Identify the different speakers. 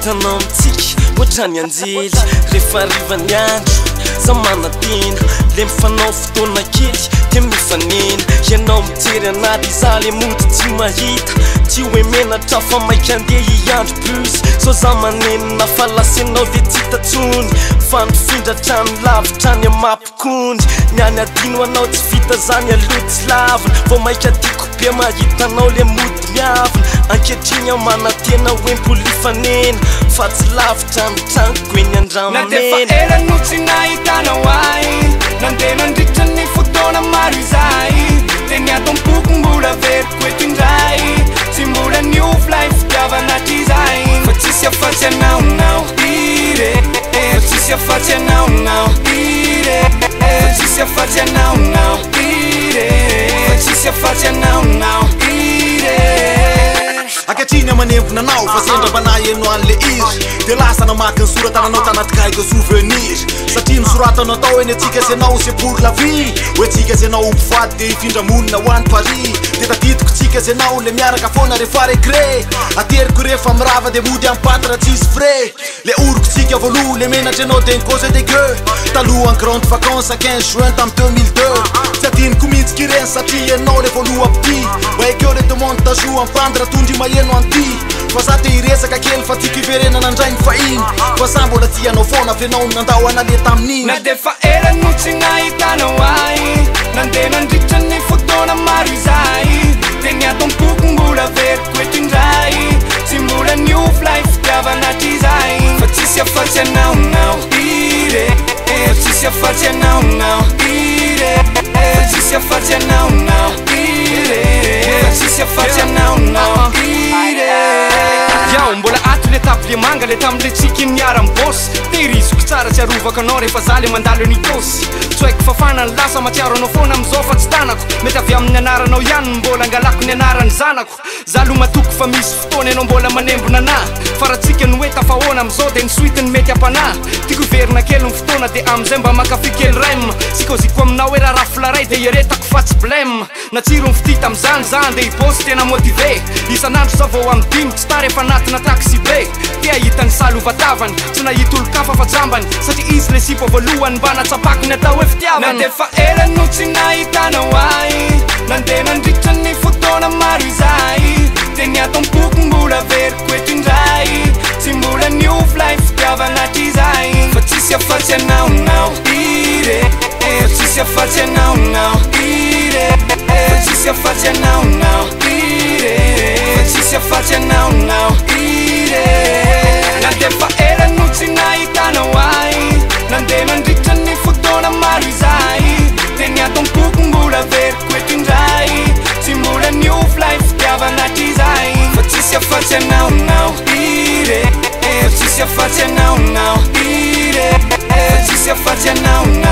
Speaker 1: Mahita anao mitsiky ohatrany anjely. Rehefa hariva ny andro, za manantena. Le mifanao fotoana kely de mifanena. Ianao mijery anah de za le mody tsy mahita. Tsy hoe menatra fa maika andeha hiandry bus. Sao za manenina fa lasa ianao de tsy hita tsony. Fa nifindra hatrany lavitra any Mampikony. Ny any adino anao tsy vita zany aloha tsy lavina. Vao maika tiako be mahita anao le mody miavona. Ankehitriny aho manantena hoe mbola hifanena. Fa tsy lavitra ny tranoko eny
Speaker 2: Na dia efa
Speaker 1: Andramena.
Speaker 2: ela no tsy nahitanao ahy. Nandeha nandritra ny fotoana maro izahay. Dia ny ato am-poko mbola averiko eto indray. Tsy mbola niova ilay fitiavana hatrizay. Fa tsisy afa-tsy anao nao irery. Fa tsisy afa-tsy anao nao irery. Fa tsisy afa-tsy anao nao irery. Fa tsisy afa-tsy anao nao irery.
Speaker 3: Ankehitriny aho manembona anao fa sendra mba naheno an'le hira. Dia lasa namaky ny sora-tananao tanaty cahier de souvenir. Satria nosoratanao tao hoe ny antsika sy ianao c'est pour la vie. Hoe tsika sy ianao ho mpivady dia hifindra monina ho any Paris. Dia tadidiko tsika sy ianao le miaraka foana rehefa récré. Ateriko rehefa mirava dia mody am-paty raha tsisy frais. Le oroko tsika voaloha le menatra ianao dia ni-cause des gueux. Talohan'ny grande vacance 15 juin tam 2002. Tsy adinoko mihitsy k'ireny satria ianao le voaloha mpitia. Mba ekeo le demande d'ajout am-pandra tondry maheno an'ity. Fa za te hiresaka kely fa tiako hiverenana indray ny fahiny. Fa za mbola tia anao foana f'enao no nandao ana le tamin'iny.
Speaker 2: Na dia efa ela no tsy nahitanao ahy. Nandeha nandritra ny fotoana maro izahay. Dia ny ato am-poko mbola averiko eto indray. Tsy mbola niova ilay fitiavana hatrizay. Fa tsisy afa-tsy anao nao irery. Fa tsisy afa-tsy anao nao irery. Fa tsisy afa-tsy anao nao irery. Fa tsisy afa-tsy anao nao irery.
Speaker 4: Yao, mbola ato le tablier manga le tamle tsiky niara-mibosy. Tehiriziko tsara tsy arovako anao rehefa za le mandalo eny Itaosy. Tsy haiko fafana ny lasa, mahatsiaro anao foana amin'izao fa tsy tanako. Mety avy amin'ny anaranao ihany no mbola angalako ny anaran'ny zanako. Za aloha matoky fa misy fotoana ianao mbola manembona anah. Fa raha tsika no hoe tafahoana amin'izao dia ny suite no mety hampanahy. Tiako hiverina kely ny fotoana dia amin'izay mba mankafy kely rem. Sy koziko aminao hoe raha rafle ray dia hieretako fa tsy blem. Natsiro ny fitia tamin'izany za andeha hiboss tena motivé. Isan'andro za vao amin'ny dimy tsy tara efa anatina taxi be. Te hahita ny salovatavany, tsy nahita olon-kafa fa jambany. Satria izy le sipa voalohany mba natsapako ny atao hoe
Speaker 2: Na
Speaker 4: fitiavana.
Speaker 2: dia efa ela no tsy nahitanao ahy. Nandeha nandritra ny fotoana maro izahay. Dia ny ato am-poko mbola averiko eto indray. Tsy mbola niova ilay fitiavana hatrizay. Fa tsisy afa-tsy anao nao irery. Fa tsisy afa-tsy anao nao irery. Fa tsisy afa-tsy anao nao irery. Fa tsisy afa-tsy anao nao irery. Na dia efa ela no tsy nahitanao ahy. Nandeha nandritra ny fotoana maro izahay. Dia ny ato am-poko mbola averiko eto indray. Tsy mbola niova ilay fitiavana hatrizay. Fa tsisy afa-tsy anao nao irery. Fa tsisy afa-tsy anao nao irery. Fa tsisy afa-tsy anao nao.